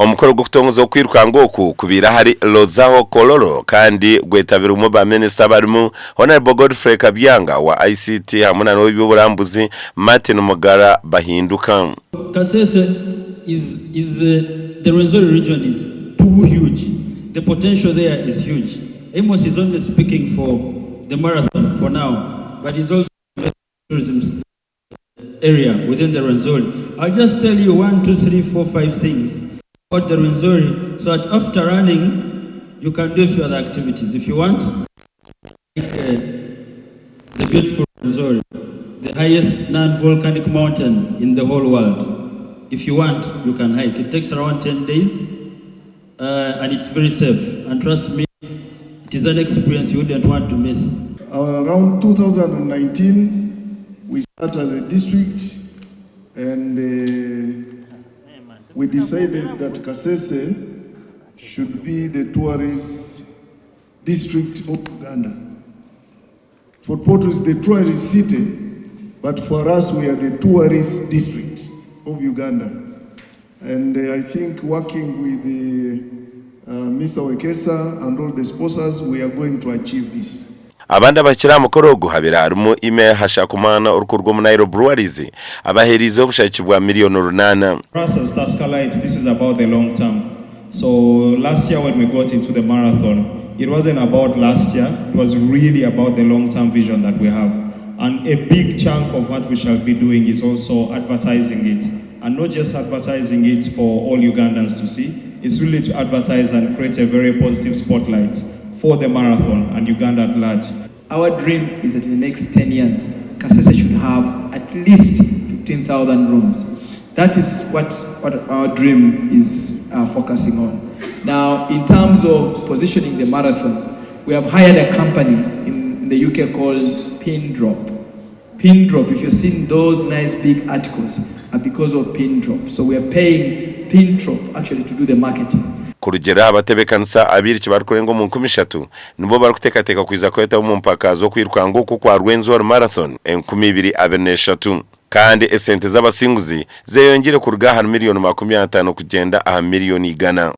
Omukoro gw'okutongoza okwirukanga oku kubaire ahari Lodzaho Kololo kandi gwetabirwemu ba minisita abarimu Honourable Godfrey Kabyanga owa ICT hamwe na n'ow'eby'oburambuzi Martin Mugara Bahinduka. Kasese is is the Rwenzori region is too huge, the potential there is huge. Amos is only speaking for the marathon for now but he's also tourism area within the Rwenzori. I'll just tell you one, two, three, four, five things about the Rwenzori so that after running, you can do a few other activities. If you want, like the beautiful Rwenzori, the highest non-volcanic mountain in the whole world. If you want, you can hike. It takes around 10 days and it's very safe. And trust me, it is an experience you wouldn't want to miss. Around 2019, we started as a district and we decided that Kasese should be the tourist district of Uganda. Fort Portal is the tourist city, but for us we are the tourist district of Uganda. And I think working with Mr. Wekesa and all the sponsors, we are going to achieve this. Abandi abahikire aha mukoro ogu habaire harimu Aime Hashakumana orikuruga omu Nile Breweries abaheereizeho obushagiki bwa miriyoni runaana. For us as Tusker Lite, this is about the long term. So last year when we got into the marathon, it wasn't about last year, it was really about the long term vision that we have. And a big chunk of what we shall be doing is also advertising it. And not just advertising it for all Ugandans to see, it's really to advertise and create a very positive spotlight for the marathon and Uganda at large. Our dream is that in the next 10 years, Kasese should have at least 15,000 rooms. That is what our dream is focusing on. Now, in terms of positioning the marathon, we have hired a company in the UK called Pindrop. Pindrop, if you've seen those nice big articles, are because of Pindrop. So we are paying Pindrop actually to do the marketing. Kurugiirira aha batebeekanisa, abairiki barikurenga omu 3000 nibo barikuteekateeka kwija kwetaba omu mpaka z'okwirukanga oku okwa Rwenzori Marathon 2023. Kandi esente z'abasinguzi zeyongyeire kuruga ahari miriyoni 50 kugyenda aha miriyoni 100.